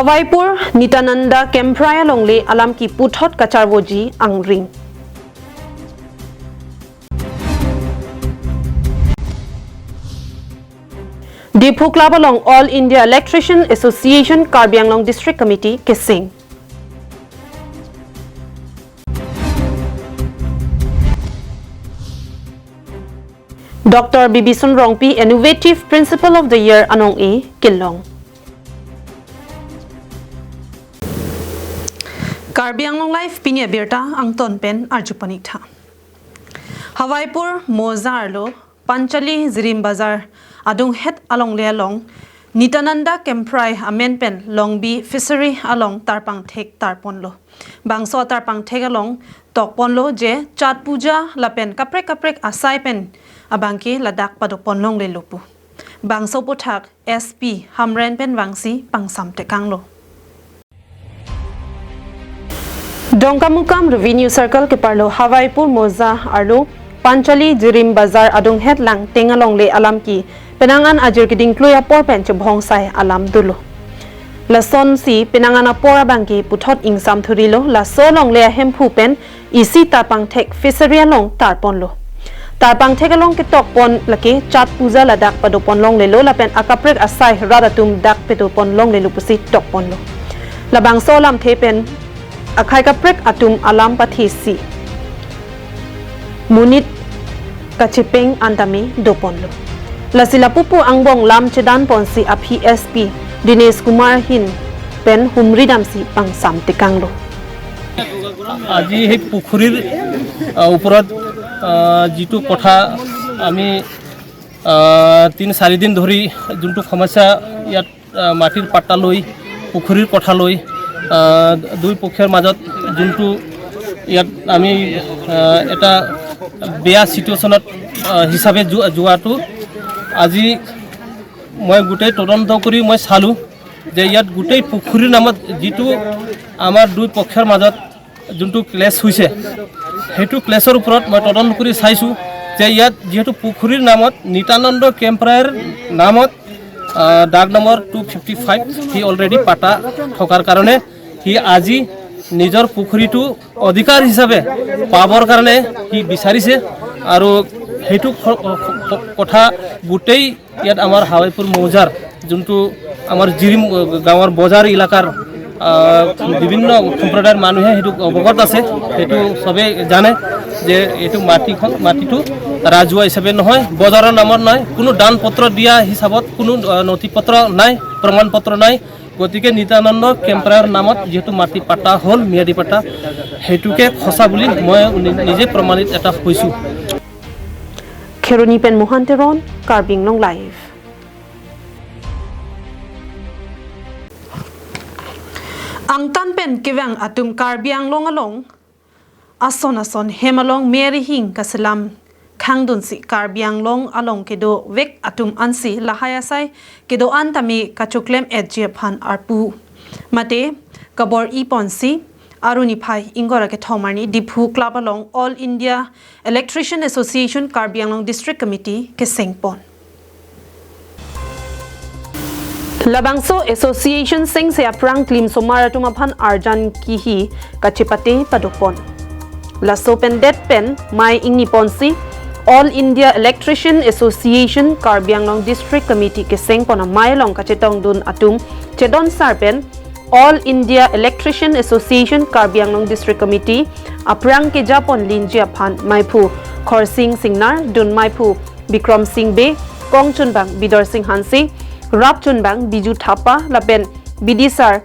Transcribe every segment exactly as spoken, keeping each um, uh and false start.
Hawaipur Nitananda Kemprai alongle alam kiputhot kacharvoji angring. Diphu Club along All India Electrician Association Karbi Anglong District Committee keseng. Doctor Bibison Rongpi Innovative Principal of the Year anong-e kelong. Karbi Anglong Live pini abirta angton pen arju pon-ik tha. Hawaipur Moza arlo Panchali Jirim Bazar adunghet alongle along Nitananda Kemprai amen pen Longbi Fishery along tarpangthek tarponlo. Bangso tarpangthek along tokponlo je Chhat Puja lapen kaprek kaprek asai pen abangke ladak padopon longlelo pu. Bangso aphuthak S P Hamren pen vangsi pangsam tekanglo. Dongkamukam Revenue Circle keparlo Hawaipur Moza arlo Panchali Jirim Bazar adunghet Langteng alongle alam ke penang an ajir keding klui apor pen chebhongsai alam dolo. Lasonsi penang an apor abangke puthot ingsam thurilo, laso alongle ahemphu pen isi tarpangthek Fishery along tarponlo. Tarpangthek along ketokpon lake Chhat Puja ladak padopon longlelo lapen akaprek asai rat atum dak padopon longlelo pusi tokponlo. Labangso alamthe pen akhei kaprek atum alam pathesi monit kachepeng an tame doponlo. Lasi lapupu angbong lam chedanponsi aphi S P Dinesh Kumar Hin pen humri damsi pangsam tekanglo. আজি সেই পুখুৰীৰ, আহ, ওপৰত, আহ, যিটো কথা আমি, আহ, তিনি চাৰি দিন ধৰি যোনটো সমস্যা ইয়াত, আহ, মাটিৰ পাট্টা লৈ, পুখুৰীৰ কথা লৈ, আহ, দুই পক্ষৰ মাজত যোনটো ইয়াত আমি, আহ, এটা বেয়া চিটুৱেশ্যনত, আহ, হিচাপে যো-, যোৱাটো আজি মই গোটেই তদন্ত কৰি মই চালোঁ যে ইয়াত গোটেই পুখুৰীৰ নামত যিটো আমাৰ দুই পক্ষৰ মাজত যোনটো ক্লেছ হৈছে, সেইটো ক্লেছৰ ওপৰত মই তদন্ত কৰি চাইছোঁ যে ইয়াত যিহেতু পুখুৰীৰ নামত নিতানন্দ কেম্প্ৰায়ৰ নামত, আহ, দাগ নম্বৰ টু ফিফটি ফাইভ, সি অলৰেডি পাট্টা থকাৰ কাৰণে সি আজি নিজৰ পুখুৰীটো অধিকাৰ হিচাপে পাবৰ কাৰণে সি বিচাৰিছে। আৰু সেইটো ক-, ক-, কথা গোটেই ইয়াত আমাৰ হাৱাইপুৰ মৌজাৰ যোনটো আমাৰ জিৰিম গাঁৱৰ বজাৰ এলেকাৰ, আহ, বিভিন্ন সম্প্ৰদায়ৰ মানুহে সেইটো অৱগত আছে, সেইটো চবেই জানে যে এইটো মাটিখন, মাটিটো ৰাজহুৱা হিচাপে নহয়, বজাৰৰ নামত নাই, কোনো দান পত্ৰ দিয়া হিচাপত কোনো, আহ, নথি পত্ৰ নাই, প্ৰমাণ পত্ৰ নাই। গতিকে নিতানন্দ কেম্প্ৰায়ৰ নামত যিহেতু মাটি পাট্টা হ'ল, ম্যাদী পাট্টা, সেইটোকে সঁচা বুলি মই নি-, নিজে প্ৰমাণিত এটা হৈছোঁ। Kheroni pen Mohan Teron, Karbi Anglong Live. Angtan pen kevang atum Karbi Anglong along ason ason hem along me arihing kaselam khangdunsi Karbi Anglong along kedovek atum ansi lahai asai kedo-an tame kachoklem-etji aphan arpu mate kabor-iponsi arni phai ingkoi ra kethom arni Diphu Club along All India Electrician Association Karbi Anglong District Committee kesengpon. Labangso association sengse aphrang klimsomar atum aphan arjan kihi kachepate padopon. Laso pendet pen mei ingniponsi All India Electrician Association Karbi Anglong District Committee kesengpon amei along kachetongdun atum chedon sar pen All India Electrician Association Karbi Anglong District Committee aphrang kejapon linji aphan meiphu Khorsing Singnar, dun meiphu Bikram Singh Bey, kongchunbang Bidor Singh Hanse, rapchunbang Biju Thapa lapen bidisar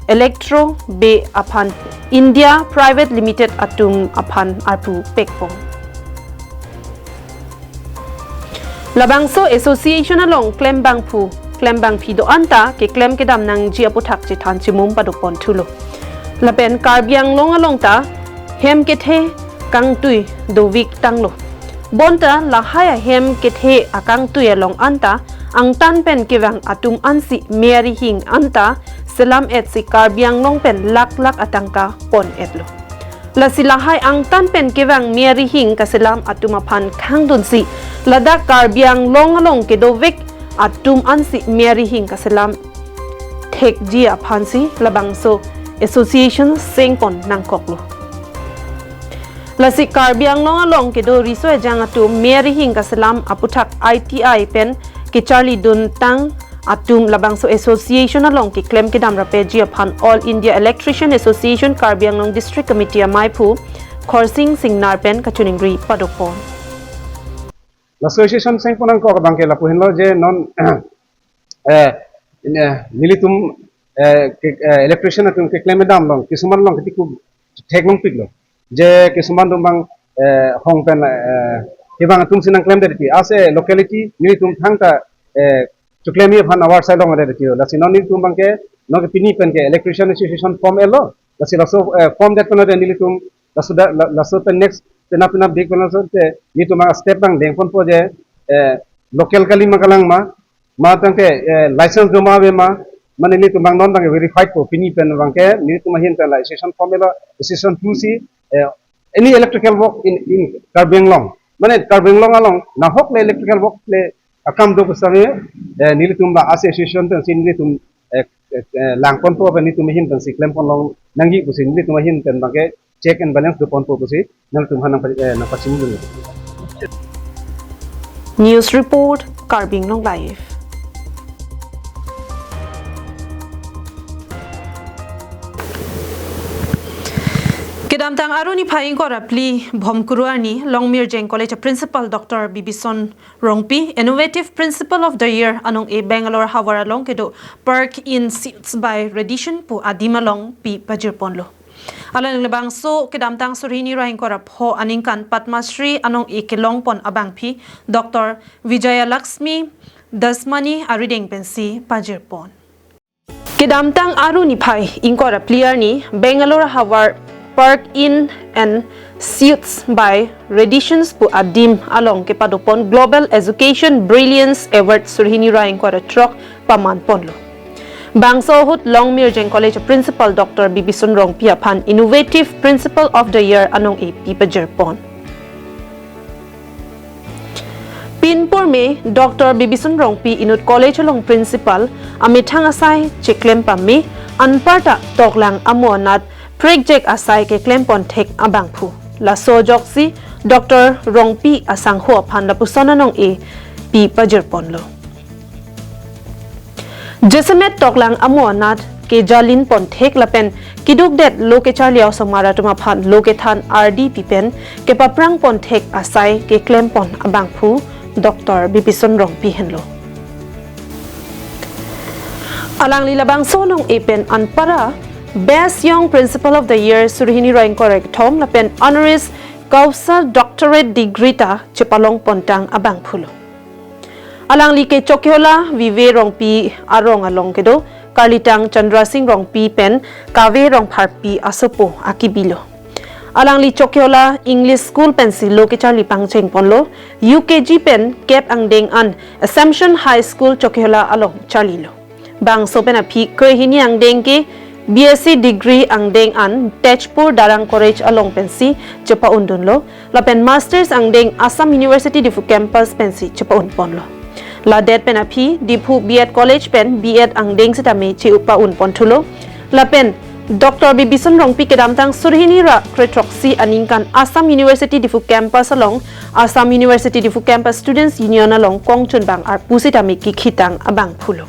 Electro Bey aphan India Private Limited atum aphan arpu pekpon. Labangso association along klembangphu klembangphi do-an ta keklem kedam nangji aputhak chethan chimum padopon thulo. Lapen Karbi Anglong along ta hem kethe kangtui dovik tanglo. Bonta lahai ahem kethe akangtui along anta angtan pen kevang atum ansi me arihing anta selam-etsi Karbi Anglong pen lakh lakh atangka pon-etlo. Lasi lahai angtan pen kevang me arihing kaselam atum aphan khangdunsi ladak Karbi Anglong along kedovek atum ansi me arihing kaselam thekji aphansi labangso association sengpon nangkoklo. Lasi Karbi Anglong along kedo riso ejang atum me arihing kaselam aputhak I T I pen kecharliduntang atum labangso association along keklem kedam rapji aphan All India Electrician Association Karbi Anglong District Committee amaiphu Khorsing Singnar pen kachiningri padopon. La association sengpon nangkok abangke lapu henlo je non eh, in, eh, nelitum eh, ke, eh, electrician atum keklem kedam along kisuman along ketiku thek nangpiklo. Je kisuman atum abang eh, hong pen eh, kevang atumsi nangklemdet pi. As a locality nelitum thangta eh, cheklemji aphan awar sai longdet pi. Lasi non nelitum abangke non ke pini pen ke electrician association form etlo. Lasi laso eh, form det pen nelitum laso da, la- laso pen next penap penap dik pen laso te nelitum abang step abang dengponpo je eh, local kali ma kalang ma, ma tangte eh, license do ma ave ma, mane nelitum abang non abang verified po. Pini pen abangke nelitum ahin pen la association form etlo, association two si eh, any electrical work in in Karbi Anglong, mane Karbi Anglong along nahok le electrical work le akam do pusitame eh, nelitum ba association pensi nelitum eh, eh, eh, langponpo pen nelitum ahin pensi klempon long nangji pusi nelitum ahin pen abangke check and balance doponpo pusi nangtum hanang pa- eh, nangpachini dun. News report, Karbi Anglong Live. Kedamtang Aru niphai ingkoi ra phli Bhomkuru arni Longmirjeng College a Principal Doctor Bibison Rongpi Innovative Principal of the Year anong-e Bangalore havar along kedo Park Inn Suites by Radisson pu adim along pi pajirponlo. Alangli labangso kedamtang suri hini ra ingkoi ra pho aningkan Padma Shri anong-e kelongpon abangpi Doctor Vijayalakshmi Dasmani arideng pensi pajirpon. Kedamtang Aru niphai ingkoi ra phli arni Bangalore havar Park Inn and Suites by Radisson pu adim along kepadopon Global Education Brilliance Award suri hini ra ingkoi ra throk pamanponlo. Bangso ahut Longmirjeng College Principal Doctor Bibison Rongpi aphan Innovative Principal of the Year anong-e pi pajirpon. Pinpur me Doctor Bibison Rongpi inut college along principal amethang asai cheklem pame anparta toklang amo anat prekjek asai keklempon thek abangphu. Laso ajoksi Doctor Rongpi asangho aphan lapuson anong-e pi pajirponlo. Jasemet toklang amo anat kejalinpon thek lapen keduk det lo kecharli a-osomar atum aphan lo kethan ardi pipen kepaprangpon thek asai keklempon abangphu Doctor Bibison Rongpi henlo. Alangli labangso anong-e pen anparta Best Young Principal of the Year suri hini ra ingkoi ra kethom lapen Honoris Causa Doctorate Degree ta chepalongpontang abangphulo. Alangli ke Chokihola Vive Rongpi arong along kedo karlitang Chandra Singh Rongpi pen Kave Rongpharpi asopo akibilo. Alangli Chokihola English School pensi lo kecharli pangchengponlo, U K G pen kep angdeng an Assumption High School Chokihola along charlilo. Bangso pen aphi krehini angdeng ke B S C degree angdeng an Tezpur Darang College along pensi chepa-undunlo, lapen Masters angdeng Assam University Diphu campus pensi chepa-unponlo. Ladet pen aphi Diphu B Ed College pen B Ed angdeng sitame chepa-unponthulo. Lapen Doctor Bibison Rongpi kedamtang suri hini ra krethroksi aningkan Assam University Diphu campus along Assam University Diphu Campus Students Union along kongchunbang arpu sitame kekhitang abangphulo.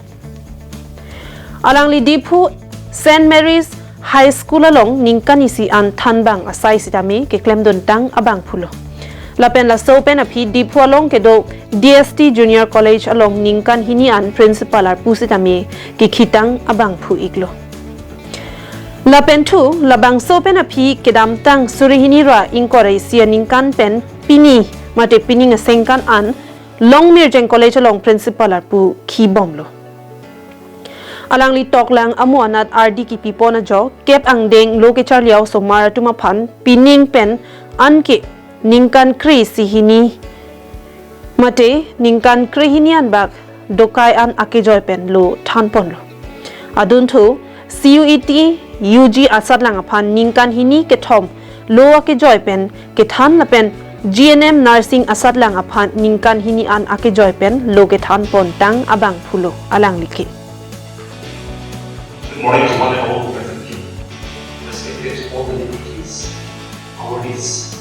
Alangli Diphu Saint Mary's High School along ningkan isi an thanbang asai sitame keklemduntang abangphulo. Lapen laso pen aphi Diphu along kedo D S T Junior College along ningkan hini an principal arpu sitame kekhitang abangphu iklo. Lapen thu labangso pen aphi kedamtang suri hini ra ingkoi ra isi aningkan pen pini mate pining asengkan an Longmirjeng College along principal arpu khibomlo. Alangli toklang amo anat ardi kipipon ajok kep angdeng lo kecharli a-osomar atum aphan pining pen anke ningkan kre-isi hini mate ningkan krehini anbak dokai an akejoi pen lo thanponlo. Adunthu C U E T U G asatlang aphan ningkan hini kethom lo akejoi pen kethan lapen G N M Nursing asatlang aphan ningkan hini an akejoi pen lo kethanpontang abangphulo alangli ke. Morning to one and all present here. Respected all the dignitaries, awardees,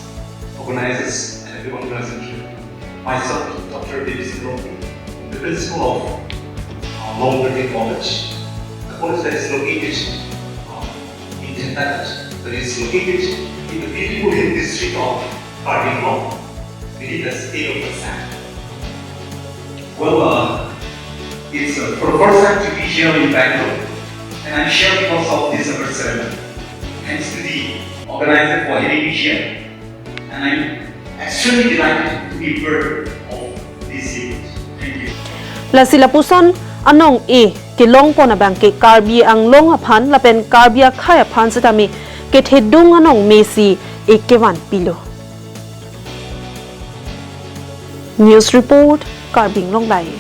organizers, and everyone present here. Myself, Doctor Davis Rongpi, the principal of uh, Longdurke College. The college that is located uh, in Thentagat, that is located in the beautiful hill district of Karbi Anglong, within the state of Assam. Well, uh, it's uh, for the first time to be here in Bangalore, and I'm here because of this award ceremony. Thanks to the organizer for having me here, and I'm extremely delighted to be a part of this event. Thank you. Lasi lapuson anong-e kelongpon abangke Karbi Anglong aphan lapen Karbi akhei aphan setame kethedung anong mesi ekevan pilo. News report, Karbi Anglong Live.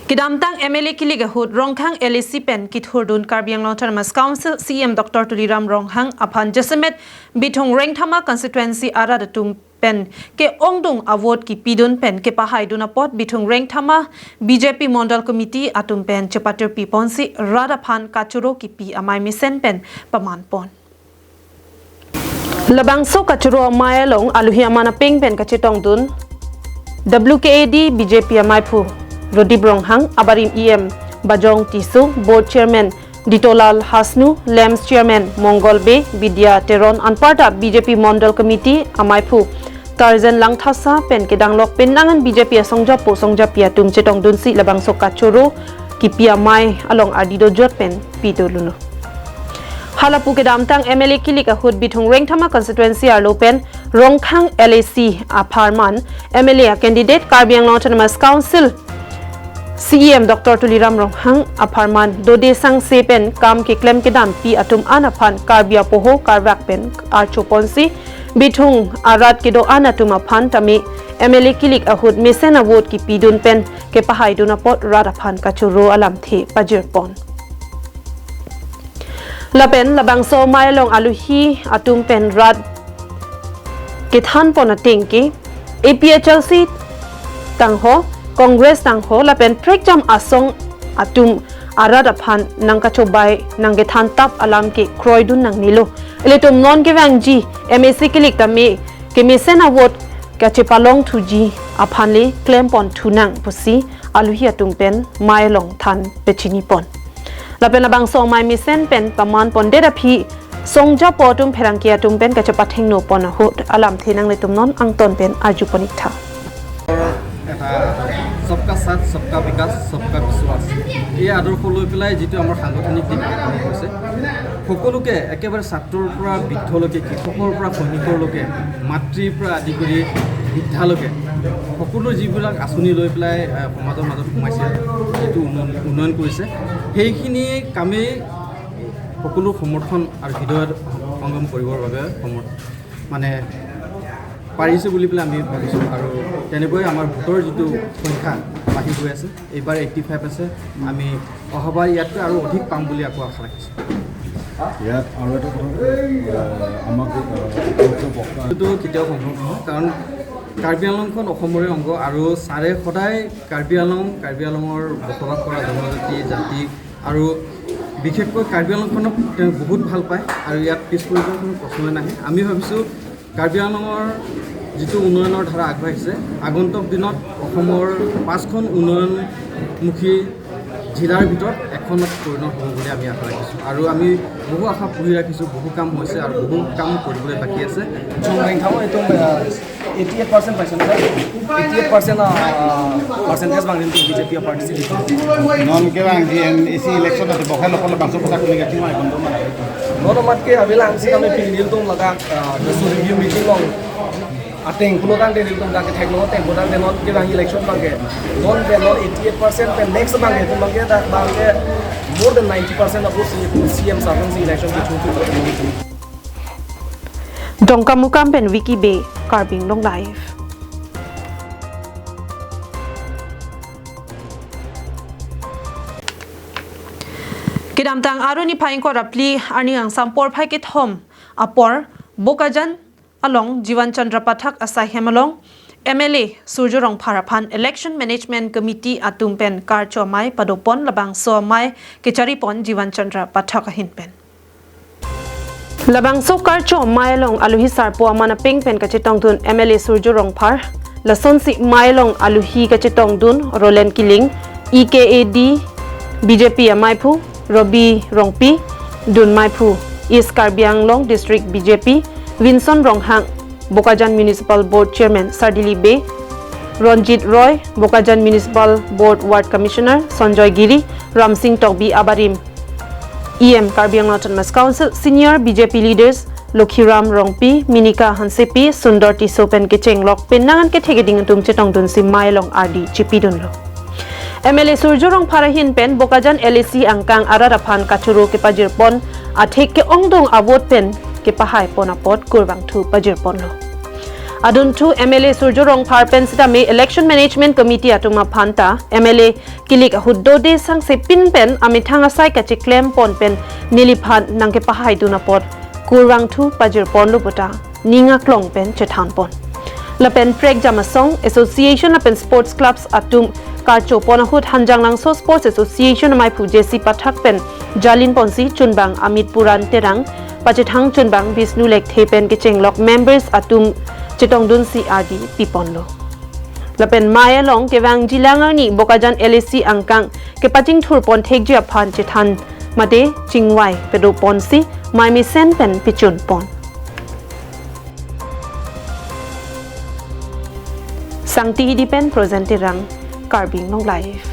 Kedamtang M L A kilik ahut Rongkhang L A C pen kithurdun Karbi Anglong Autonomous Council C E M Doctor Tuliram Ronghang aphan jasemet Bithung Rengthama constituency arat atum pen ke-ongdung avote kipidun pen kepahaidun apot Bithung Rengthama B J P Mondol Committee atum pen chepatir piponsi rat aphan kachoro kipi amei mesen pen pamanpon. Labangso kachoro amei along aluhi aman apeng pen kachetongdun W K A D B J P ameiphu Rodip Ronghang, abarim E M Bajong Tisso, Board Chairman Ditolal Hasnu, LAMPS Chairman Mongol Bey, Bidya Teron, anparta B J P Mondol Committee ameiphu Tarzan Langthasa pen kedanglok penang an B J P asongjapo songjapi atum chetongdunsi labangso kachoro kipi amei along ardi dojot pen pidunlo. Halapu kedamtang M L A kilik ahut Bithung Rengthama constituency arlo pen Rongkhang L A C apharman M L A candidate Karbi Anglong Autonomous Council C E M Doctor Tuliram Ronghang apharman dode sangse pen kam keklem kedampi atum an aphan Karbi apoho karvak pen archoponsi Bithung arat kedo-an atum aphan tame M L A kilik ahut mesen avote kipidun pen kepahaidun apot rat aphan kachoro alamthe pajirpon. Lapen labangso amei along aluhi atum pen rat kethanpon ateng ke A P H L C tangho, Congress tangho lapen prekjam asong atum arat aphan nangkachobai nangkethantap alam ke kroidun nangnelo. Ilitum non kevangji M A C kilik tame kemesen avote kachepalongthuji aphan le klempon thunang pusi aluhi atum pen amei along than pechinipon. Lapen labangso amei mesen pen pamanpondet aphi songjapo atum pherangke atum pen kachepathengno pon ahut alamthe nanglitum non angton pen arjupon iktha. এটা সবকা সাথ, সবকা বিকাশ, সবকা বিশ্বাস, এই আদৰ্শ লৈ পেলাই যিটো আমাৰ সাংগঠনিক দিশ আৰম্ভ হৈছে, সকলোকে একেবাৰে ছাত্ৰৰ পৰা বৃদ্ধলৈকে, কৃষকৰ পৰা সৈনিকলৈকে, মাতৃৰ পৰা আদি কৰি বৃদ্ধালৈকে সকলো যিবিলাক আঁচনি লৈ পেলাই, আহ, সমাজৰ মাজত সোমাইছে, যিটো উন্নয়ন, উন্নয়ন কৰিছে, সেইখিনি কামেই সকলো সমৰ্থন আৰু হৃদয়ত সংগম কৰিবৰ বাবে সমৰ্থ, মানে, পাৰিছে বুলি পেলাই আমি ভাবিছোঁ। আৰু তেনেকৈ আমাৰ ভোটৰ যিটো সংখ্যা বাঢ়ি গৈ আছে, এইবাৰ এইটি ফাইভ আছে, আমি অহাবাৰ ইয়াতকৈ আৰু অধিক পাম বুলি আকৌ আশা ৰাখিছোঁ। ইয়াত আৰু এটা কথা, আহ, আমাক, আহ, বক্তা এইটো কেতিয়াও সম্ভৱ নহয়, কাৰণ কাৰ্বি আংলংখন অসমৰে অংগ আৰু ছাৰে সদায় কাৰ্বি আংলং, কাৰ্বি আংলঙৰ বসবাস কৰা জনজাতি, জাতি আৰু বিশেষকৈ কাৰ্বি আংলংখনক তেওঁ বহুত ভাল পায় আৰু ইয়াত পিছ পৰি যোৱাৰ কোনো প্ৰশ্নই নাহে। আমি ভাবিছোঁ কাৰ্বি আংলঙৰ যিটো উন্নয়নৰ ধাৰা আগবাঢ়িছে, আগন্তুক দিনত অসমৰ পাঁচখন উন্নয়নমুখী জিলাৰ ভিতৰত এখনত পৰিণত হ'ব বুলি আমি আশা ৰাখিছোঁ আৰু আমি বহু আশা পুহি ৰাখিছোঁ। বহু কাম হৈছে আৰু বহু কাম কৰিবলৈ বাকী আছে। Rengthama itu, eh, eighty eight percent পাইছে ন sir? Eighty eight percent, ah, percentage bang rinti B J P party si. Non kevangji M A C election ati bokhai lokol bangso kotak kuning kacimai kondo mana. Non amat ke abilang si kami pinil tum laga, ah, so review meeting along ateng pulo tangte nelitum dak ketheklo, ateng pulo tangte non kevang election abangke, non ke non eighty eight percent pen next abangke, itum abangke dak abangke more than ninety percent of C M, C M seven si election ke chuchu. Dongkamukam pen Vicky Bey, Karbi Anglong Live. Kedamtang Aru niphai ingkoi ra phli arni angsam porphai kethom apor Bokajan along Jiwan Chandra Pathak asaihem along M L A Surjya Rongphar aphan Election Management Committee atum pen karcho amei padopon, labangso amei kecharipon Jiwan Chandra Pathak ahin pen. Labangso karcho amei along aluhi sarpo aman apeng pen kachetongdun M L A Surjya Rongphar, lasonsi amei along aluhi kachetongdun Roland Killing, E K A D B J P ameiphu, Robi Rongpi, dun meiphu, East Karbi Anglong District B J P, Vinson Ronghang, Bokajan Municipal Board Chairman Sardili Bey, Ronjit Roy, Bokajan Municipal Board Ward Commissioner Sanjoy Giri, Ramsing Tokbi abarim, E M Karbi Anglong Autonomous Council, senior B J P leaders Lokhiram Rongpi, Minika Hansepi, Sundor Tisso pen kechenglok penang an kethe keding atum chetongdunsi amei along ardi chipidunlo. M L A Surjya Rongphar ahin pen Bokajan L A C angkang arat aphan kachoro kepajirpon athek ke-ongdung a-vote pen kepahaipon apot kurvangthu pajirponlo. Adunthu M L A Surjya Rongphar pen sitame Election Management Committee atum aphan ta M L A kilik ahut dode sangse pin pen amethang asai kacheklempon pen neliphan nangkepahaidun apot kurvangthu pajirponlo puta ning aklong pen chethanpon. Lapen prekjam asong, association lapen sports clubs atum karchopon ahut Hanjanglangso Sports Association ameiphu J C Pathak pen jalinponsi chunbang Amit Puran Terang, pachethang chunbang Bishnu Lekthe pen kechenglok members atum chetongdunsi ardi piponlo. Lapen amei along kevangjilang arni Bokajan L A C angkang kepachingthurpon thekji aphan chethan mate chingvai padoponsi amei mesen pen pichunpon. Sangti Hidi pen Projen Terang, Karbi Anglong Live.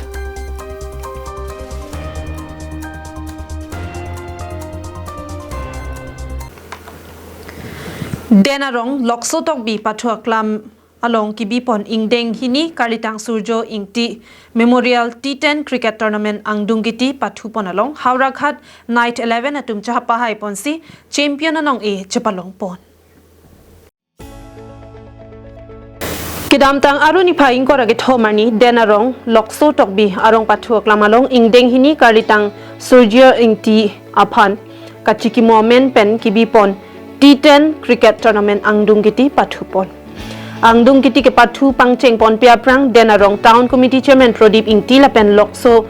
Den Arong Lokso Tokbi pathu aklam along kibipon ingdeng hini Karlitang Surjo Ingti Memorial T ten Cricket Tournament angdung kiti pathupon along Howraghat Knight Eleven atum chehapahaiponsi champion anong-e chepalongpon. Kedamtang Aru niphai ingkoi ra kethom arni Den Arong Lokso Tokbi arong pathu aklam along ingdeng hini Karlitang Surjo Ingti aphan kachikimo amen pen kibipon T ten Cricket Tournament angdung kiti pathupon. Angdung kiti kepathu pangchengponpe aphrang Den Arong Town Committee Chairman Prodip Ingti lapen Lokso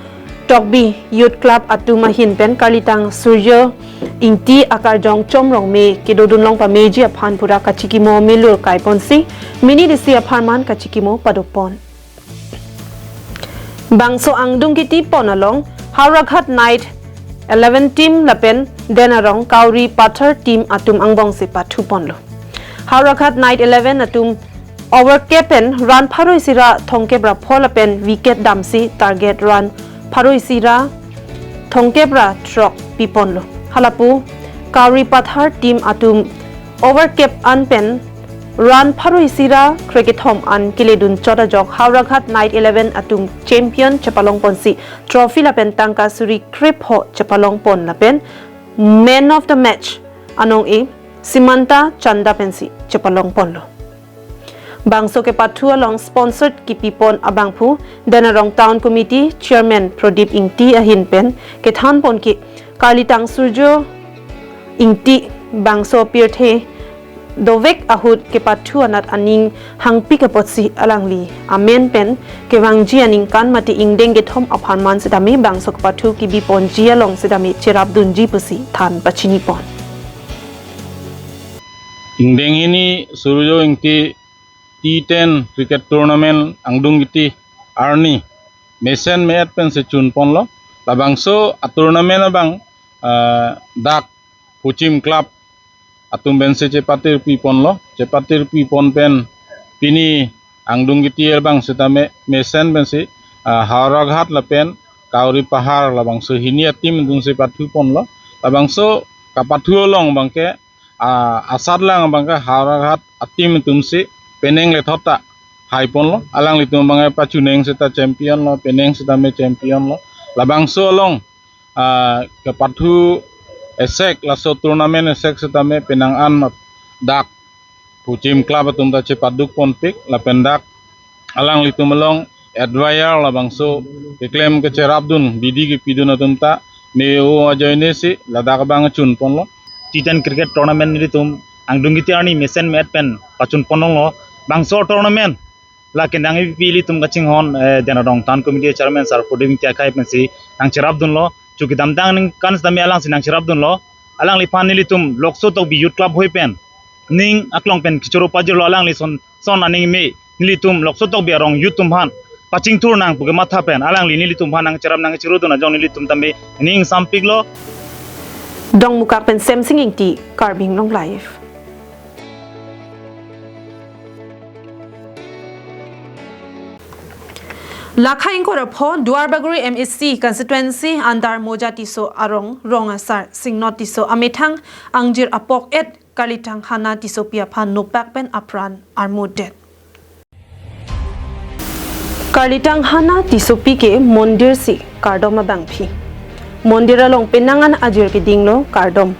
Tokbi Youth Club atum ahin pen Karlitang Surjo Ingti akarjong Chom Rongme kedodun long pameji aphan pura kachikimo melur kaiponsi minit isi apharman kachikimo padopon. Bangso angdung kitipon along Howraghat Knight Eleven team lapen Den Arong Kauri Pathar team atum angbongsi pathuponlo. Howraghat Knight Eleven atum over cap pen run pharo isi ra thomkep ra pho lapen wicket damsi target run pharo isi ra thomkep ra throk piponlo. Halapu Kauri Pathar team atum over cap an pen run pharo isi ra krekethom an keledun chot ajok Howraghat Knight Eleven atum champion chepalongponsi trophy lapen tangka suri krepho chepalongpon lapen man of the match anong-e Simanta Chanda pensi chepalongponlo. Bangso kepathu along sponsored kipipon abangphu Den Arong Town Committee Chairman Prodip Ingti ahin pen kethanpon ke Karlitang Surjo Ingti bangso pirthe dovek ahut kepathu anat aning hangpik apotsi alangli amen pen kevangji aningkan mate ingdeng kethom apharman sitame bangso kepathu kibiponji along sitame cherapdunji pusi than pachinipon. Ingdeng hini Surjo Ingti T ten Cricket Tournament angdung kiti arni mesen me-et pensi chunponlo. Labangso a-tournament abang, ah, dak Phuchim Club atum pensi chepatir piponlo. Chepatir pipon pen pini angdung kiti abang sitame mesen pensi, ah, Howraghat lapen Kauri Pahar labangso hini a-team atumsi pathuponlo. Labangso kapathu along abangke, ah, asatlang abangke Howraghat a-team atumsi penang lethot ta haiponlo. Alanglitum abangke pachuneng seta champion lo, penang sitame champion lo. Labangso along, ah, kepathu esek, laso tournament esek sitame penang an dak Phuchim Club atum ta chepadukponpik lapen dak alanglitum along advisor labangso keklem kecherapdun bidi kepidun atum ta me-o ajoinesi ladak abang chunponlo. T ten Cricket Tournament nelitum angdung kiti arni mesen me-et pen pachunponlonglo. Bangso tournament La kendang ipi ilitum kachinghon, eh, Dena Rong Town Committee Chairman Sir Prodip Ingti akhai pensi nangcherapdunlo. Chuki damtang ningkan setame alangsi nangcherapdunlo. Alangliphan nelitum Lokso Tokbi Youth Club hoi pen ning aklong pen kechoro pajirlo, alangli son son aning me nelitum Lokso Tokbi arong youth atum aphan pachingthur nang puke matha pen alangli nelitum aphan nangcherap nangcherudun ajong nelitum tame ning sampiklo. Dongmukak pen Semsing Ingti, Karbi Anglong Live. Lakha ingkoi ra pho Duarbagori M A C constituency under Moja Tisso arong rong asar Singnot Tisso amethang angjir apok-et Karlitang Hana Tissopi aphan nopak pen apran armudet. Karlitang Hana Tissopi ke mondir si kardom abangpi. Mondir along penang an ajir kedinglo kardom.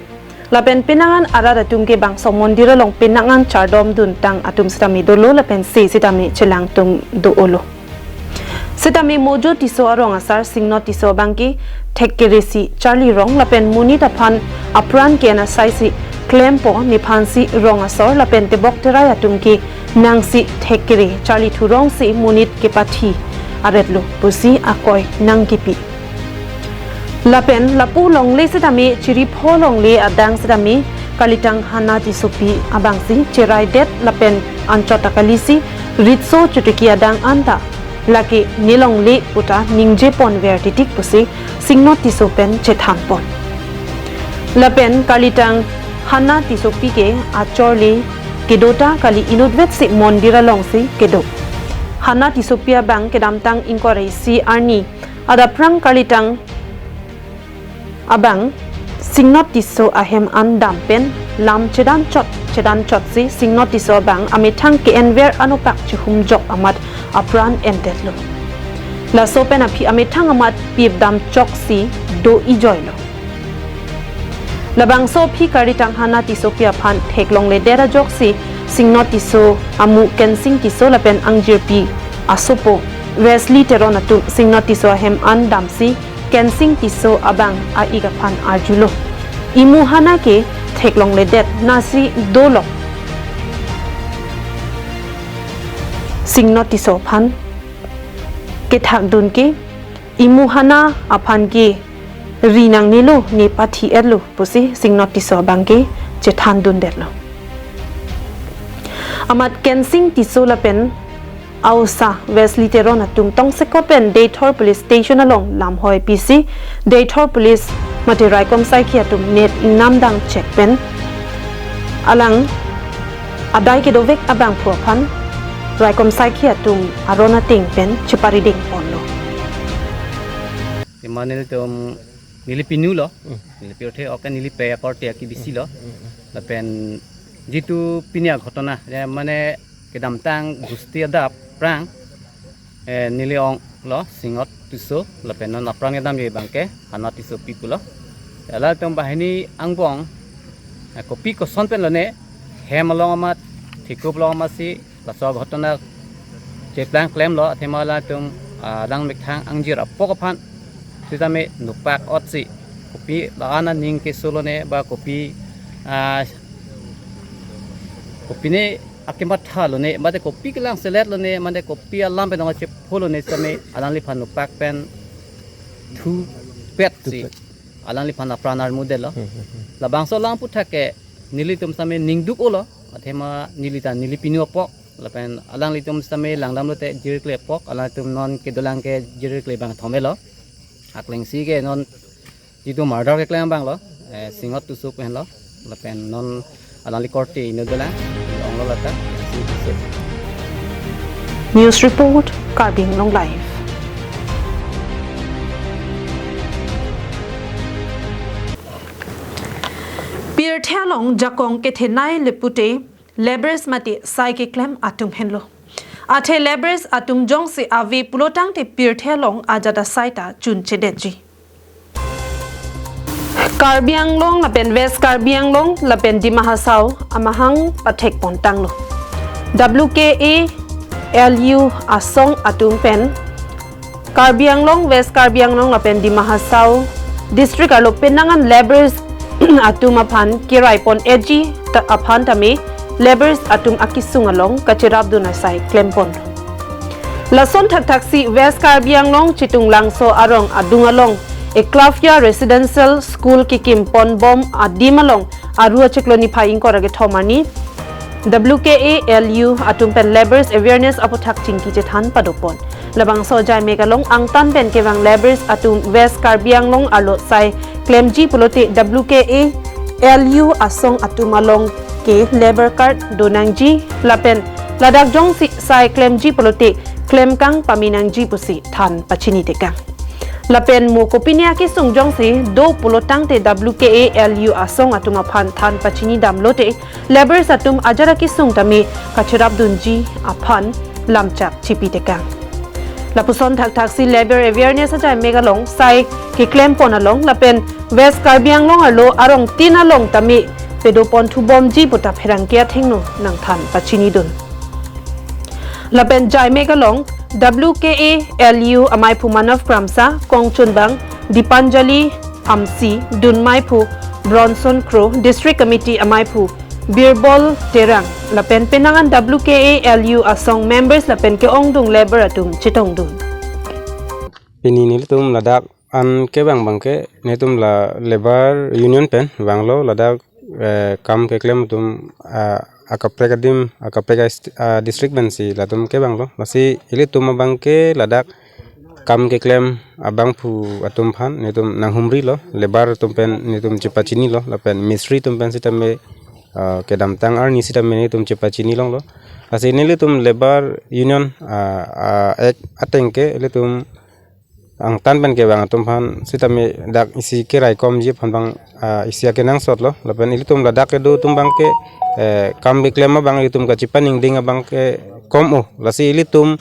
Lapen penang an arat atum ke bangso mondir along penang an chardomduntang atum sitame dolo lapen se sitame chelangtung do-olo. Sitame Moja Tisso arong asar Singnot Tisso abangke thekkere si charli rong lapen monit aphan apran ke-en asai si klempo, nephansi rong asor lapen tebok terai atum ke nangsi thekkere charlithu rongsi monit kepathi aretlo pusi akoi nangkipi. Lapen lapu longle sitame chiri pho longle adang sitame Karlitang Hana Tissopi abangsi cheraidet lapen anchot akalisi ritso chotiki adang anta lake ne longle puta ningjeponver titik pusi Singnot Tisso pen chethanpon. Lapen Karlitang Hana Tissopi ke achorle kedota kali, inutvetsi mondir alongsi kedo. Hana Tissopi abang kedamtang ingkoi ra isi arni adap aphrang Karlitang abang Singnot Tisso ahem an dam pen lam chedanchot chedanchotsi Singnot Tisso abang amethang ke-enver anopak chehumjok amat apran endetlo. Laso pen aphi amethang amat pip damchoksi do-ijoilo. Labangso aphi Karlitang Hana Tissopi aphan theklongledet ajoksi Singnot Tisso amu Kensing Tisso lapen angjirpi asopo Wesley Teron atum Singnot Tisso ahem an damsi Kensing Tisso abang a-ik aphan arjulo. Imu Hana ke theklongledet nasi dolok Singnot Tisso aphan kethakdun ke imu Hana aphan ke ri nangnelo, ne pathi-etlo pusi Singnot Tisso abangke chethandundetlo. Amat Kensing Tisso lapen a-osa Wesley Teron atum tongsekot pen Deithor Police Station along lamhoi pisi Deithor Police mate raikom saikhi atum net ingnamdang chek pen alang adai kedovek abangphu aphan raikom saikhi atum aron ateng pen cheparidengponlo. Iman nelitum neli pinu lo, neli pirthe oke neli pe akorte aki bisi lo. Lapen jitu pini aghotona, ya, mane kedamtang gusti adap aphrang, eh, neli ong lo Singnot Tisso, lapen non apran kedam je abangke Hana Tissopi pulo. Lalatum banghini angbong, eh, kopi koson pen lone hem along amat, thekup along amatsi laso aghotona cheplang klemlo, athema latum, ah, alang methang angjir apok aphan sitame nopak otsi kopi la-an aning keso lone ba kopi, ah, kopine akematha lone, mate kopi kelang selet lone, mate kopi alam pen nong chepho lone sitame alangliphan nopak pen thupetsi alangliphan apran armudetlo. Labangso alam aputhak ke nelitum sitame ningduk-olo, athema neli ta neli pinu apok, lapen alanglitum sitame langdamlote jirkle apok, alanglitum non kedolang ke jirkle bang thomelo. Aklengsi ke non jitu murder keklem abang lo, eh, Singnot Tisso pen lo, lapen non alangli korte inut dolang, onglo lata. News report, Karbi Anglong Live. Pirthe along jakong kethenei le pute labourers mate sai keklem atum henlo. Athe labourers atum jongsi ave pulotangte pirthe along ajat asai ta chunchedetji. Karbi Anglong lapen West Karbi Anglong lapen Dima Hasao amahang pathekpontanglo. W K A L U asong atum pen Karbi Anglong, West Karbi Anglong lapen Dima Hasao district arlo penang an labourers atum aphan keraipon-etji ta aphan tame labourers atum akesung along kacherapdun asai klempon. Lason thakthaksi West Karbi Anglong Chitunglangso arong adung along Eklavya Residential School kikim ponbom adim along Aru achiklo niphai ingkoi ra kethom arni W K A L U atum pen labourers awareness aputhak chingki chethan padopon. Labangso ajai mek along angtan pen kevang labourers atum West Karbi Anglong arlo sai klemji pulote W K A L U asong atum along ke labour card donangji lapen ladak jongsi sai klemji pulote klemkang pamenangji pusi than pachini tekang. Lapen mo kopine akesung jongsi do pulotangte W K A L U asong atum aphan than pachini damlote labourers atum ajat akesung tame kacherapdunji aphan lamchak chipi tekang. Lapuson thakthaksi labour awareness ajai mek along sai keklem pon along lapen West Karbi Anglong arlo arong tin along tame pedopon thubomji puta pherangke athengno nangthan pachinidun. Lapen jai mek along W K A L U amaiphu Manav Kramsa, kongchunbang Dipanjali Amsi, dunmaiphu Bronson Kro, District Committee amaiphu Birbol Terang lapen penang an W K A L U asong members lapen ke-ongdung labour atum chetongdun. Pini nelitum ladak an kevang abangke netum la labour union pen vanglo ladak, eh, kam keklem atum, ah, akaprek adim akaprek a st-, ah, district pensi latum kevanglo. Lasi ilitum abangke ladak kam keklem abangphu atum aphan netum nanghumrilo, labour atum pen netum chepachinilo lapen mistri atum pen sitame, ah, kedamtang arni sitame netum chepachini longlo. Lasi nelitum labour union, ah, ah, act ateng ke ilitum angtan pen kevang atum aphan sitame dak isi keraikomji aphan abang, ah, isi akenangsotlo lapen ilitum ladak kedo atum abangke, eh, kam keklem abang ilitum kachepaningding abangke kom-o. Lasi ilitum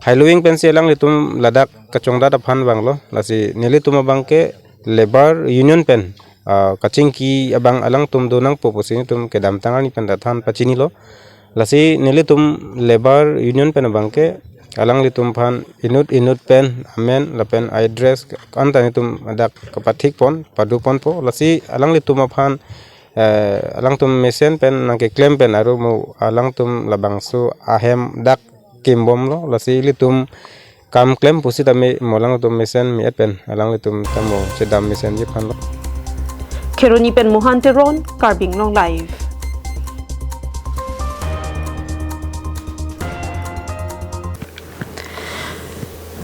hailuing pensi alanglitum ladak kachongdat aphan vanglo. Lasi nelitum abangke labour union pen, ah, kachingki abang alangtum donangpo pusi netum kedamtang arni pen dathan pachinilo. Lasi nelitum labour union pen abangke alanglitum aphan inut inut pen amen lapen address anta netum dak kapathik pon padoponpo. Lasi alanglitum aphan, eh, alangtum mesen pen nangkeklem pen aru mo alangtum labangso ahem dak kimbomlo. Lasi ilitum kam klem pusitame mo alangtum mesen mi-et pen alanglitum tamo chedam mesenji aphanlo. Kheroni pen Mohan Teron, Karbi Anglong Live.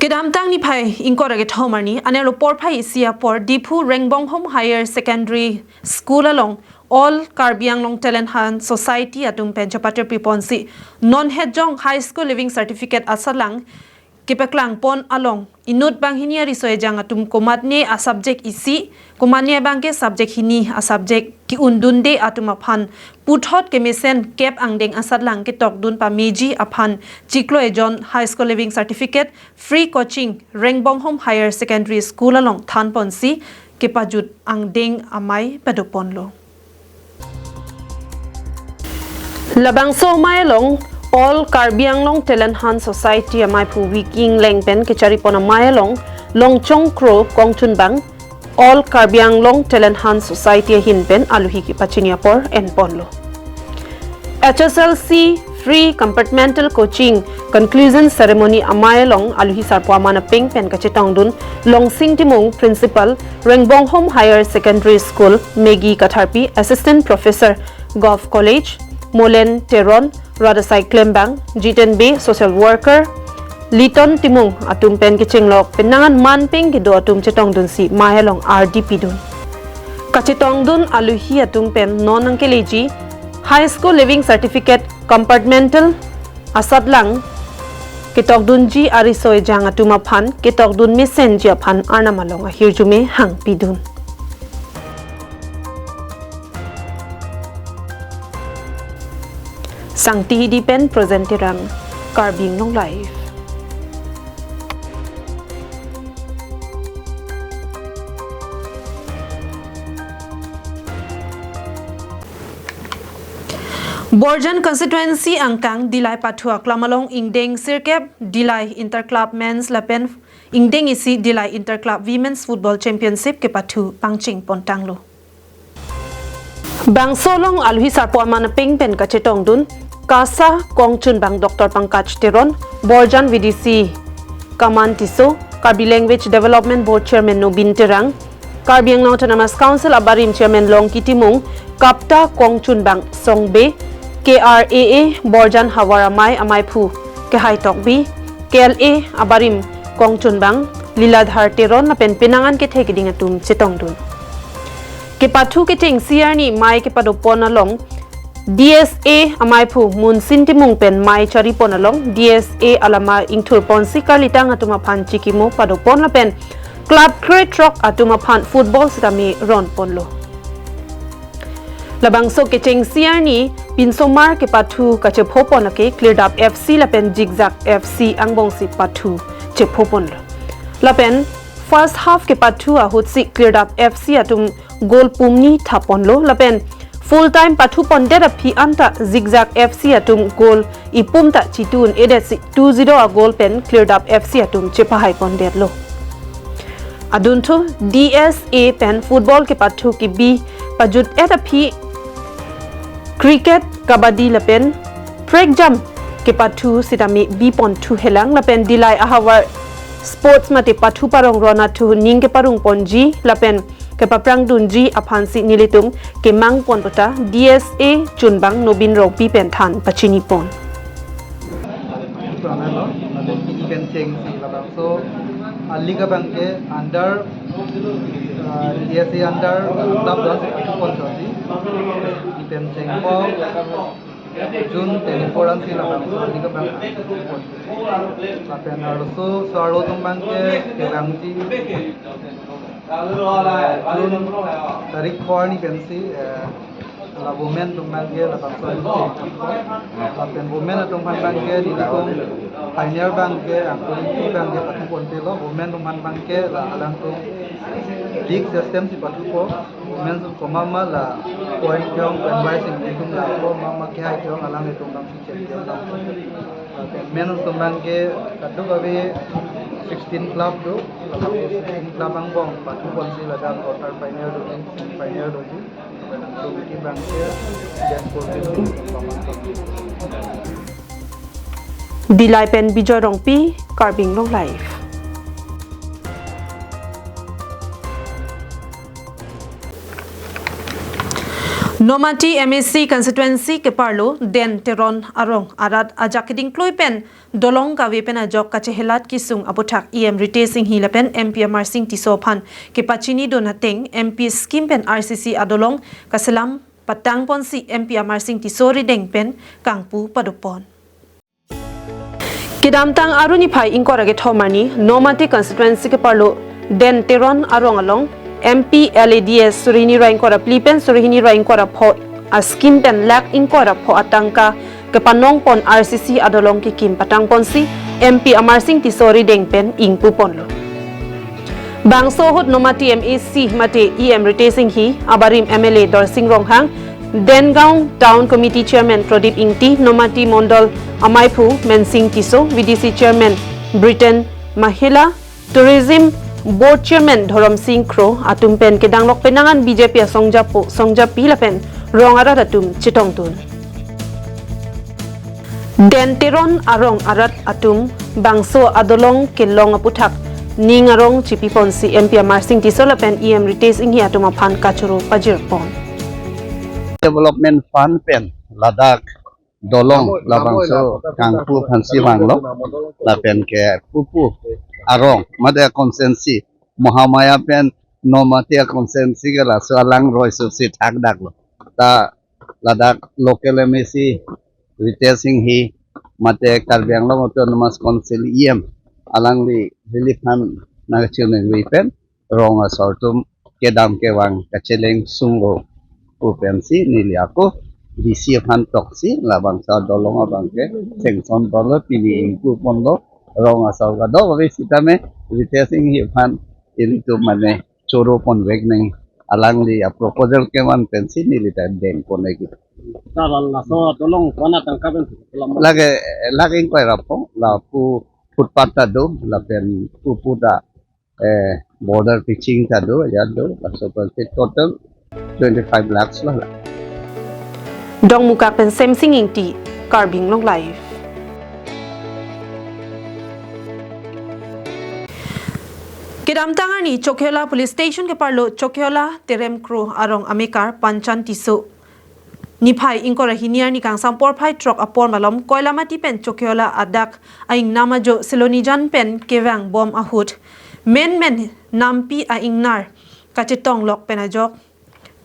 Kedamtang niphai ingkoi ra kethom arni anerlo porphai isi apor Diphu Rengbonghom Higher Secondary School along All Karbi Anglong Talent Hunt Society atum pen chepatiri ponsi non hetjong High School Leaving Certificate asatlang kepaklang pon along inut banghini ariso ejang atum komatne a subject isi, komatne abangke subject hini a subject ke-undunde atum aphan puthot kemesen kep angdeng asatlang ketokdun pameji aphan chiklo ejon High School Leaving Certificate free coaching Rengbonghom Higher Secondary School along than ponsi kepajut angdeng amei padoponlo. Labangso amei along All Karbi Anglong Talent Hunt Society amaiphu Viking Leng pen kecharipon amei along Longchong Kro kongchunbang All Karbi Anglong Talent Hunt Society ahin pen aluhi kepachini apor enponlo. H S L C Free Compartmental Coaching Conclusion Ceremony amei along aluhi sarpo aman apeng pen kachetongdun Longsing Timung, Principal, Rengbonghom Higher Secondary School, Megi Katharpi, Assistant Professor, Govt College, Molen Teron, Radasai Klembang, Jiten Bey, Social Worker, Liton Timung atum pen kechenglok penang an manpeng kedo atum chetongdunsi amei along ardi pidun. Kachetongdun aluhi atum pen non nangkeleji High School Leaving Certificate Compartmental asatlang ketokdunji ariso ejang atum aphan ketokdun mesenji aphan Arnam along ahirjume hangpidun. Sangti Hidi pen Projen Terang, Karbi Anglong Live. Borjan Constituency angkang Dillai pathu aklam along ingdeng sirkep Dillai Inter Club Men's lapen ingdeng isi Dillai Inter Club Women's Football Championship kepathu pangcheng pontanglo. Bangso along aluhi sarpo aman apeng pen kachetongdun KASA kongchunbang Doctor Pankaj Teron, Borjan V D C Kaman Tisso, Karbi Language Development Board Chairman Nobin Terang, Karbi Anglong Autonomous Council abarim Chairman Longki Timung, KAPTA kongchunbang Songbe, K R A A Borjan havar amei amaiphu Kehai Tokbi, K L A abarim kongchunbang Liladhar Teron lapen penang an kethe keding atum chetongdun. Kepathu kechengsi arni mei kepadopon along D S A amaiphu Munsin Timung pen mei charipon along D S A alama ingthurponsi karlitang atum aphan chikimo padopon lapen club krethrok atum aphan football sitame ronponlo. Labangso kechengsi arni pinsomar kepathu kachephopon ake Klirdap F C lapen Zigzag F C angbongsi pathu chephoponlo. Lapen first half kepathu ahutsi Klirdap F C atum goal pumni thaponlo lapen full time pathupondet aphi anta Zigzag F C atum goal ipum ta chitun-edetsi two zero a goal pen Klirdap F C atum chepahaipondetlo. Adunthu D S A pen football kepathu kebi pajut-et aphi cricket, kabaddi lapen prekjam kepathu sitame biponthuhelang lapen Dillai ahavar sports mate pathu parong ron athu ning keparungponji lapen kepaprangdunji aphansi nelitum kemangpon puta D S A chunbang Nobin Rongpi pen than pachinipon. Pranalo, lapen pini pen chengsi labangso a league abangke under, uh, D S A under, uh, club dos pon chonsi. Pini pen chengpo June twenty-four ansi labangso a league abang. Lapen arloso so arlo atum abangke kevangji June tarik four ni pensi, eh, la women atum abangke labangso a league chengpo. Lapen women atum aphan abangke nelitum final abangke, angkuri abangke pathupontelo, women atum aphan abangke la alangtum league system si pathupo. Women atum komat ma la point ke-ong, point wise nelitum lapo, mama kehai ke-ong alanglitum abangsi champion lam. Lapen men atum abangke kadokave sixteen club do, lapen sixteen club angbong pathuponsi ladak quarter final doji, semi final doji. Lapen angkuri abangke Jaipur. Dillai pen Bijoy Rongpi, Karbi Anglong Live. Nomati M A C constituency keparlo Den Teron arong arat ajak keding klui pen dolong kave pen ajok kachehelat kesung aputhak E M Ritesh Enghi lapen M P Amarsing Tisso aphan kepachinidun ateng M P scheme pen R C C adolong kaselam patangponsi M P Amarsing Tisso rideng pen kangpu padopon. Kedamtang Aru niphai ingkoi ra kethom arni Nomati constituency keparlo Den Teron arong along M P L A D S suri hini ra ingkoi ra phli pen suri hini ra ingkoi ra pho a scheme pen lakh ingkoi ra pho atangka kepanongpon R C C adolong kekim patangponsi M P Amarsing Tisso rideng pen ingpuponlo. Bangso ahut Nomati M A C mate E M Ritesh Enghi, abarim M L A Dorsing Ronghang, Dengaon Town Committee Chairman Pradip Ingti, Nomati Mondol amaiphu Mensing Tisso, V D C Chairman Britain Mahila, Tourism Board Chairman Dhorom Sing Kro atum pen kedanglok penang an B J P asongjapo, songjapi lapen rong arat atum chetongdun. Den Teron arong arat atum bangso adolong kelong aputhak ning arong chipiponsi M P Amarsing Tisso lapen E M Ritesh Enghi atum aphan kachoro pajirpon. Development Fund pen ladak dolong labangso kangpu aphansi vanglo lapen ke pupu arong mate constituency Mahamaya pen Nomati constituency ke laso alang roi susi thakdaklo. Ta ladak local M A C Ritesh Enghi mate Karbi Anglong Autonomous Council E M alangli relief fund nangchiningri pen rong asor atum kedam kevang kacheleng sungro pu pensi neli ako D C aphan toksi labangso adolong abangke sanction ponlo pini ingpuponlo rong asor kadokave sitame Ritesh Enghi aphan ilitum mane choro ponvek nang alangli a proposal kevan pensi neli ta dengpon lagi. Sir, laso adolong kona tangka pen lam lake lakh ingkoi ra pho lapu footpath ta do lapen pupu ta eh, border pitching ta do, ya do, laso pensi total twenty-five lakhs lo la. Dongmukak pen Semsing Ingti, Karbi Anglong Live. Kedamtang arni Chokihola Police Station keparlo Chokihola Terem Kro arong amekar Panchan Tisso niphai ingkoi ra hini arni kangsam porphai throk apor malom Koilamati pen Chokihola adak a-ingnam ajo Silonijan pen kevang bom ahut menmen nampi a-ingnar kachetonglok pen ajok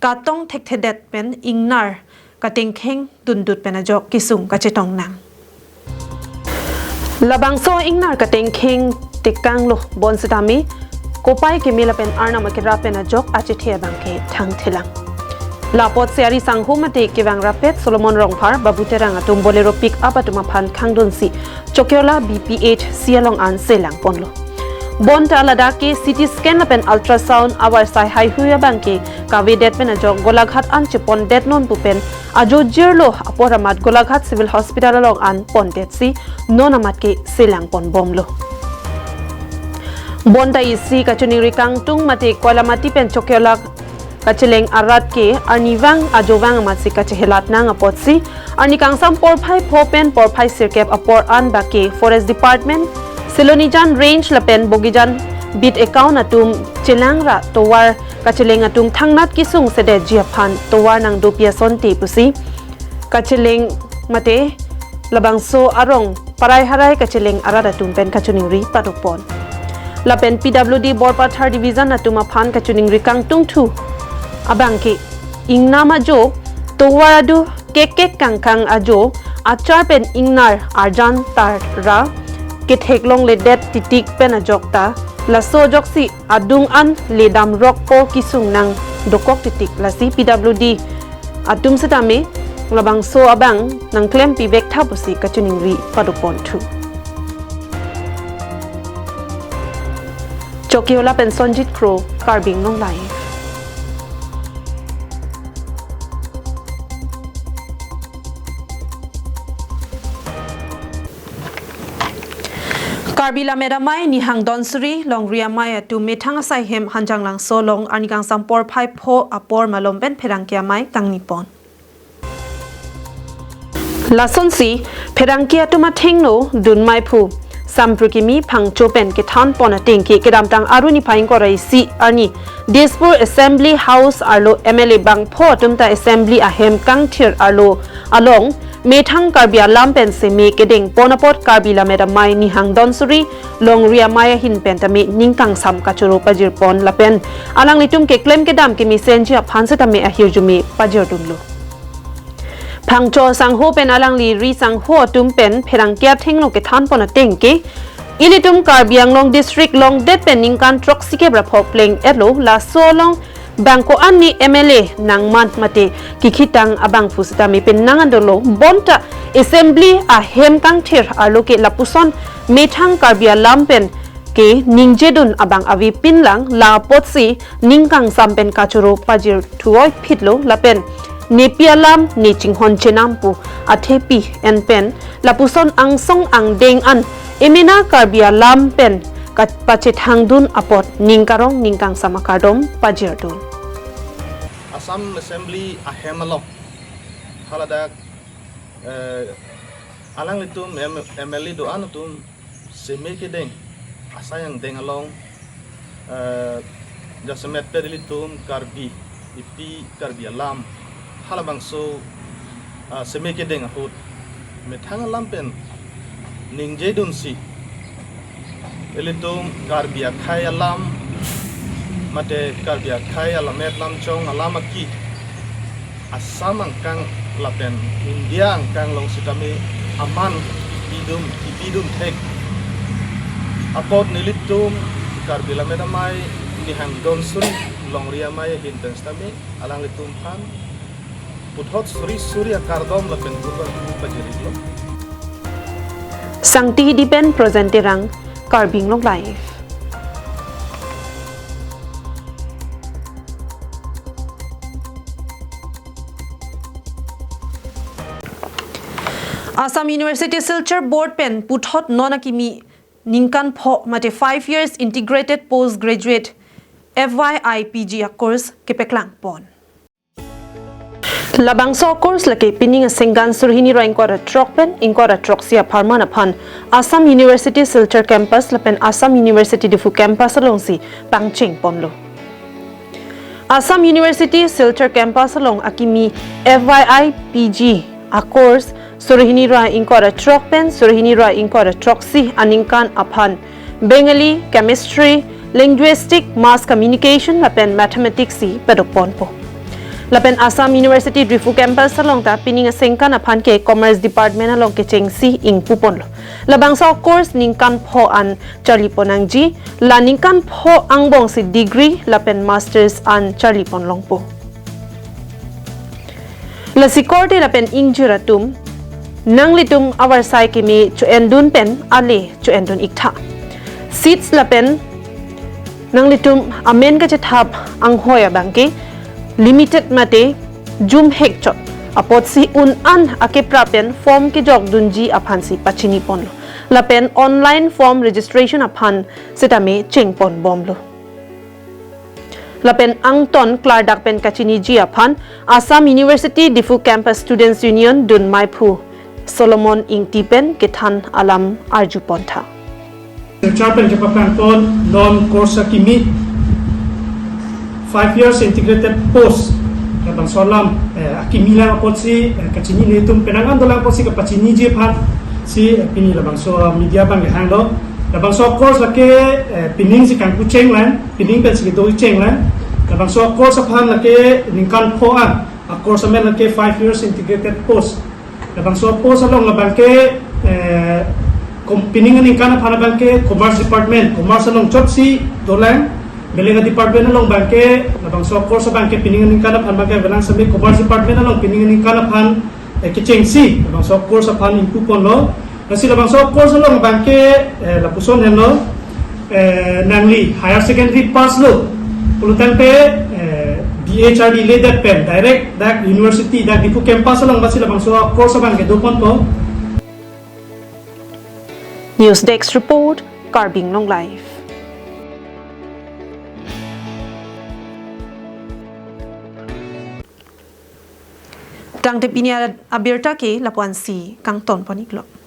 katong thekthedet pen ingnar katengkheng dundut pen ajok kesung kachetong nang. Labangso ingnar katengkheng tekanglo bonsitame kopai keme lapen arnam akerap pen ajok achethe abang ke thangthelang. Lapotsi ari sangho mate kevang rapet Solomon Rongphar, Babu Terang atum Bolero pick up atum aphan khangdunsi Chokihola B P H C along an selang ponlo. Bonta ladak ke C T scan lapen ultrasound avarsai haihui abang ke kavedet pen ajok Golaghat an chepondet non pu pen ajo jirlo apor amat Golaghat Civil Hospital along an pondetsi non amat ke selang ponbomlo. Bonta isi kachiningri kangtung mate Koilamati pen Chokihola kacheleng arat ke arnivang ajovang amatsi kachehelat nang apotsi arni kangsam porphai pho pen porphai sirkep apor an bak ke Forest Department, Silonijan Range lapen Bogijan beat account atum chelang ra tovar kacheleng atum thangnat kesung sedetji aphan tovar nangdopi asonte pusi kacheleng mate labangso arong parai harai kacheleng arat atum pen kachiningri padopon. Lapen P W D Borpathar Division atum aphan kachiningri kangtungthu abang ke ingnam ajo tovar adu kek kek kangkang ajo achar pen ingnar arjan tar ra ketheklongledet titik pen ajok ta laso ajoksi adung an ledam rokpo kesung nang dokok titik lasi P W D atum setame labangso abang nangklempi vektha pusi kachiningri padoponthu. Chokihola pen Sonjit Kro, Karbi Anglong Live. Karbi Lammet Amei Nihang Donsuri, Longri Amei atum methang asai hem Hanjanglangso along arni kangsam porphai pho apor malom pen pherangke amei kangnipon. Lasonsi pherangke atum athengno dunmai phu Samprukimi Phangcho pen kethanpon ateng ke kedamtang Aru niphai ingkoi ra isi arni Dispur Assembly House arlo M L A bangpho atum ta Assembly ahem kangthir arlo along methang Karbi alam pen seme kedengpon apot Karbi Lammet Amei Nihang Donsuri, Longri Amei ahin pen tame ning kangsam kachoro pajirpon lapen alanglitum keklem kedam kemesenji aphan setame ahirjume pajirdunlo. Phangcho sangho pen alangli ri sangho atum pen pherangke athengno kethanpon ateng ke ilitum Karbi Anglong District longdet pen ningkan throksi kep ra pho pleng-etlo, laso along bang ko-an ni M L A nangman mate kikhitang abang pusitame pen nang-an dolo, bonta Assembly ahem kangthir arlo ke lapuson methang Karbi alam pen ke ningjedun abang avepinlang, lapotsi ning kangsam pen kachoro pajirthuvoiphitlo lapen nepi alam ne chinghon chenam pu athepi en pen lapuson angsong angdeng an emena Karbi alam pen ka-, pachethangdun apot ning karong ning kangsam akardom pajirdun. Assam Assembly ahem along haladak, eh, alanglitum M-, M L A do-an atum seme kedeng asai angdeng along, eh, jasemet pen ilitum Karbi, ipi Karbi alam halabangso, ah, seme kedeng ahut methang alam pen ningjedunsi ilitum Karbi akhei alam mate Karbi akhei alammet lamchong alam aki Assam angkang lapen India angkang along sitame aman pidun, ipidun thek apot nelitum Karbi Lammet Amei Nihang Donsuri, Longri Amei ahin pen sitame alanglitum aphan puthot suri suri akardom lapen kurban pajirlo. Sangti Hidi pen Projen Terang, Karbi Anglong Live. Assam University Silchar Board pen puthot non akimi ningkan pho mate five years integrated postgraduate F Y I P G a course kepaklangpon. Labangso course lake pining aningkan suri hini ra ingkoi ra throk pen ingkoi ra throksi apharman aphan Assam University Silchar Campus lapen Assam University Diphu Campus alongsi pangcheng ponlo. Assam University Silchar Campus along akimi F Y I P G a-course suri hini ra ingkoi ra throk pen suri hini ra ingkoi ra throksi aningkan aphan Bengali, Chemistry, Linguistic, Mass Communication lapen Mathematics si padok ponpo. Lapen Assam University Diphu Campus along ta pining aningkan aphan ke Commerce Department along kechengsi ingpu ponlo. Labangso course ningkan pho an charli pon nangji, la ningkan pho angbong si degree lapen masters an charli pon longpo. Lasi korte lapen ingjir atum, nanglitum avarsai keme cho-endun pen ale cho-endun iktha. Seats lapen nanglitum amen kachethap anghoi abangke limited mate jumhek chot apotsi un-an akeprap pen form kejok dunji aphansi pachini ponlo. Lapen online form registration aphan sitame cheng pon bomlo. Lapen angton klardak pen kachiniji aphan Assam University Diphu Campus Students Union dun maiphu Solomon Ingti pen kethan alam arju pontha. Silchar pen kepaphrang pon non course akimi five years integrated post labangso alam, eh, akimi lang apotsi, eh, kachini netum penang an dolang apotsi kapachiniji aphansi, eh, pini labangso media abang kehanglo. Labangso course lake, eh, pining si kangpu cheng lang, pining pen si kedo cheng lang. Labangso course aphan lake ningkan pho an, a-course amen lake five years integrated post. Labangso post along labangke, eh, kom-, pining aningkan aphan abangke Commerce Department, Commerce along chotsi dolang, belega department along abangke, labangso course abangke pining aningkan aphan abangke belang sami Commerce Department along pining aningkan aphan, eh, kechengsi labangso course aphan ingpu ponlo. Lasi labangso course along abangke, eh, lapuson henlo, eh, nangli higher secondary pass lo pulotangte, eh, B H R D ledet pen direct dak university dak Diphu campus along basi labangso course abangke do ponpo. News Desk Report, Karbi Anglong Live. Tangte pini abirta ke lapu-ansi kangton pon-iklo.